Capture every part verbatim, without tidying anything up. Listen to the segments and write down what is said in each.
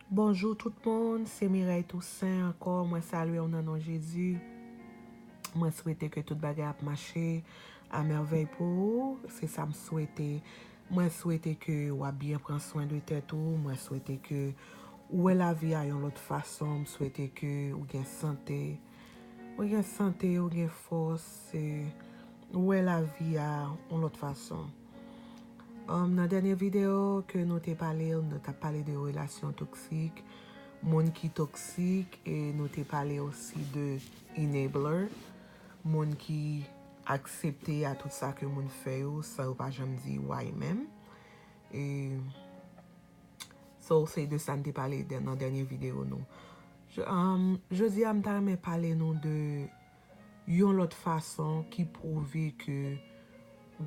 Bonjou tout moun, se Mireille Toussaint ankò. Mwen salye w nan non Jezi. Mwen swete ke tout bagay ap mache a mèvèy pou ou. Se sa m swete. Mwen swete ke w ap byen pran swen de tèt ou. Mwen swete ke ou wè lavi a yon lòt fason. M swete ke ou gen sante. Ou gen sante, ou gen fòs. E, ou wè lavi a yon lòt fason. Um, nan dènye videyo ke nou te pale, nou t ap pale de relasyon toksik, moun ki toksik, e nou te pale osi de enabler, moun ki aksepte a tout sa ke moun fè yo san yo pa janm di why menm. E so, se de sa n te pale nan dènye videyo nou. Jodi a, m ta renmen pale nou de yon lòt fason ki pwouve ke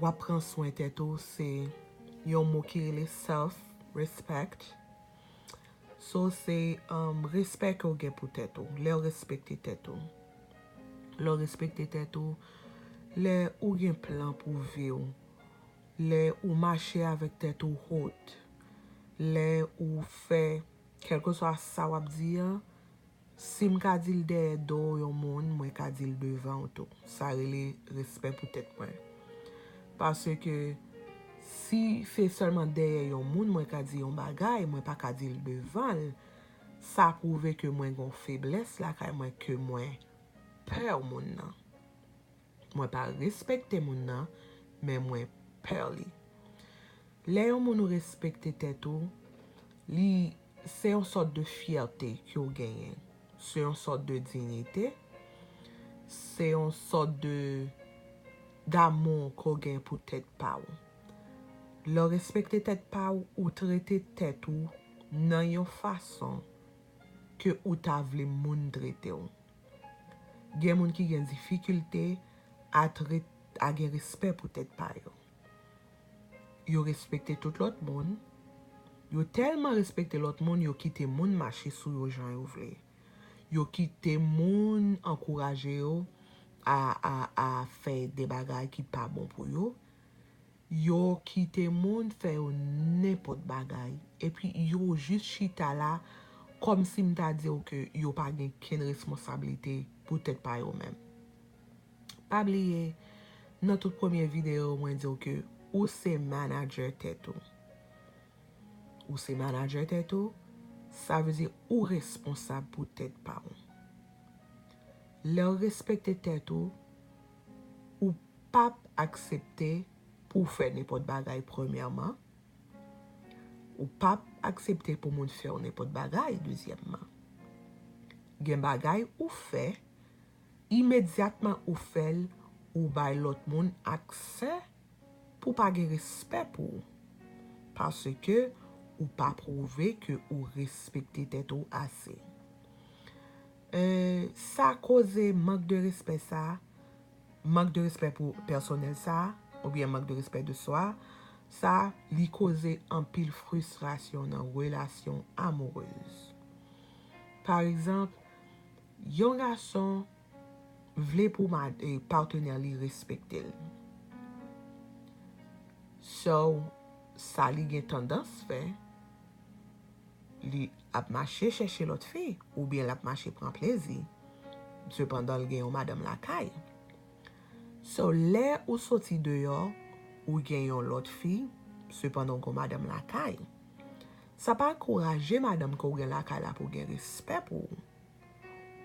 w ap pran swen tèt ou, se yon mo ki rele self-respect. So, se um, respè ke w gen pou tèt ou, lè w respekte tèt ou. Lè w respekte tèt ou, lè ou gen plan pou vi w, lè ou mache avèk tèt ou haut, lè ou fè, kèlkeswa sa w ap di an, si m ka di l dèyè do yon moun, mwen ka di l devan w tou. Sa rele respè pou tèt mwen. Paske si se sèlman dèyè yon moun mwen ka di yon bagay, mwen pa ka di l devan l, sa pwouve ke mwen gen yon feblès lakay mwen, ke mwen pè moun nan. Mwen pa respekte moun nan, men mwen pè li. Lè yon moun ou respekte tèt ou, li se yon sòt de fyète ke w genyen. Se yon sòt de diyite. Se yon sòt de damou ke w gen pou tèt pa w. Lè w respekte tèt pa w, ou trete tèt ou nan yon fason ke ou ta vle moun trete w. Gen moun ki gen difikilte a tret, a gen respè pou tèt pa yo. Yo respekte tout lòt moun. Yo tèlman respekte lòt moun, yo kite moun mache sou yo jan yo vle. Yo kite moun ankouraje yo a, a, a fè de bagay ki pa bon pou yo. Yo kite moun fè yo nenpòt bagay. Epi yo jis chita la kòmsi m ta di w ke yo pa gen kenn responsablite pou tèt pa yo menm. Pa bliye, nan tout premye videyo, mwen di w ke ou se manadjè tèt ou. Ou se manadjè tèt ou, sa vle di ou responsab pou tèt pa w. Lè w respekte tèt ou, ou p ap aksepte pou w fè nenpòt bagay premyèman. Ou p ap aksepte pou moun fè w nenpòt bagay dezyèmman. Gen bagay ou fè, imedyatman ou fè l, ou bay lòt moun aksè pou pa gen respè pou ou. Paske ou pa pwouve ke ou respekte tèt ou ase. E, sa koze mank de respè sa, mank de respè pou pèsonèl sa, oubyen mank de respè de swa, sa, li koze anpil fristrasyon nan relasyon amourèz. Pa egzanp, yon gason vle pou ma, e, patnè li respekte l. So, sa li gen tandans fè, li ap mache chèche lòt fi, oubyen l ap mache pran plezi, sepandan l gen yon madanm lakay. So, lè ou soti deyò, ou gen yon lòt fi, sepandan w gen yon madanm lakay. Sa pa ankouraje madanm ke w gen lakay la pou gen respè pou ou.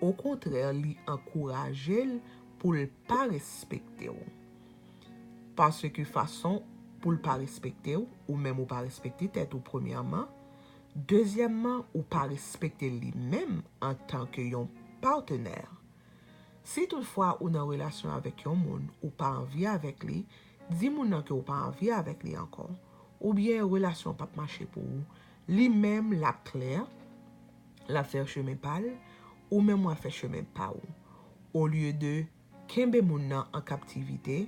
Okontrè, li ankouraje l pou l pa respekte w. Paske fason pou l pa respekte w, ou menm ou pa respekte tèt ou premyèman. Dezyèmman, ou pa respekte li menm antanke yon patnè. Si toutfwa ou nan relasyon avèk yon moun, ou pa anvi avèk li, di moun nan ke ou pa anvi avèk li ankò, oubyen relasyon p ap mache pou ou, li menm l ap klè, l ap fè chemen pa l, ou menm w ap fè chemen pa w. Olye de kenbe moun nan an kaptivite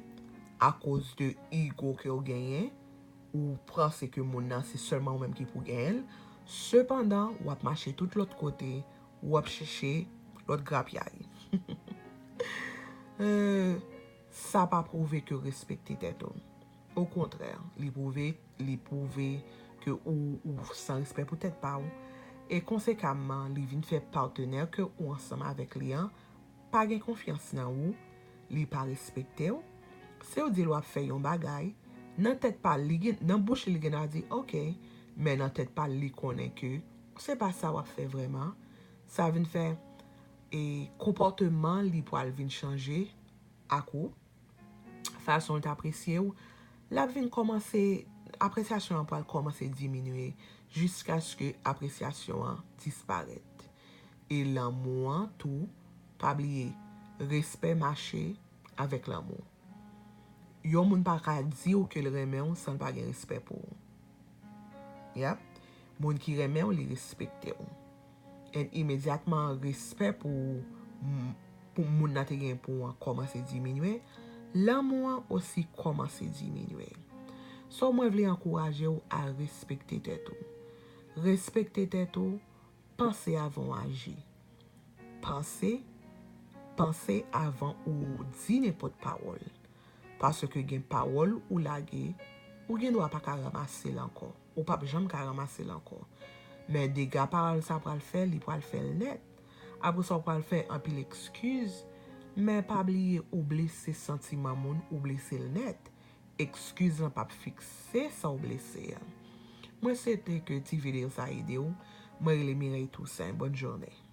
akoz de ego ke w genyen, ou panse ke moun nan se sèlman ou menm ki pou genyen l, sepandan w ap mache tout lòt kote, w ap chèche lòt grapyay. Eh, sa pa pwouve ke w respekte tèt ou. Okontrè, li pwouve, li pwouve ke ou, ou san respè pou tèt pa w. e konsekamman li vin fè patnè ke ou ansanm avèk li an pa gen konfyans nan ou, li pa respekte w. Si w di l w ap fè yon bagay, nan tèt pa l, li gen, nan bouch li, li gen dwa di, "Ok," men nan tèt pa l, li konnen ke se pa sa w ap fè vrèman. Sa vin fè e konpòteman li pral vin chanje ak ou, fason l t apresye w, l ap vin kòmanse, apresyasyon an pral kòmanse diminye jiskaske apresyasyon an disparèt. E lanmou an tou, pa bliye, respè mache avèk lanmou. Yon moun pa ka di w ke l renmen w san l pa gen respè pou ou. Yep. Moun ki renmen w, li respekte w. And imedyatman, respè pou, pou moun nan te gen pou w an kòmanse diminye, lanmou an osi kòmanse diminye. So, mwen vle ankouraje w a respekte tèt ou. Respekte tèt ou, panse avan w aji. Panse, panse avan ou di nenpòt pawòl. Paske gen pawòl ou lage, ou gen dwa pa ka ranmase l ankò. Ou p ap janm ka ranmase l ankò. Men dega pawòl sa pral fè, li pral fè l nèt. Apre sa, ou pral fè anpil ekskiz, men pa bliye ou blese santiman moun, ou blese l nèt. Ekskiz lan p ap fikse sa w blese a. Mwen swete ke ti videyo sa ede w. Mwen rele Mireille Toussaint. Bòn jounen.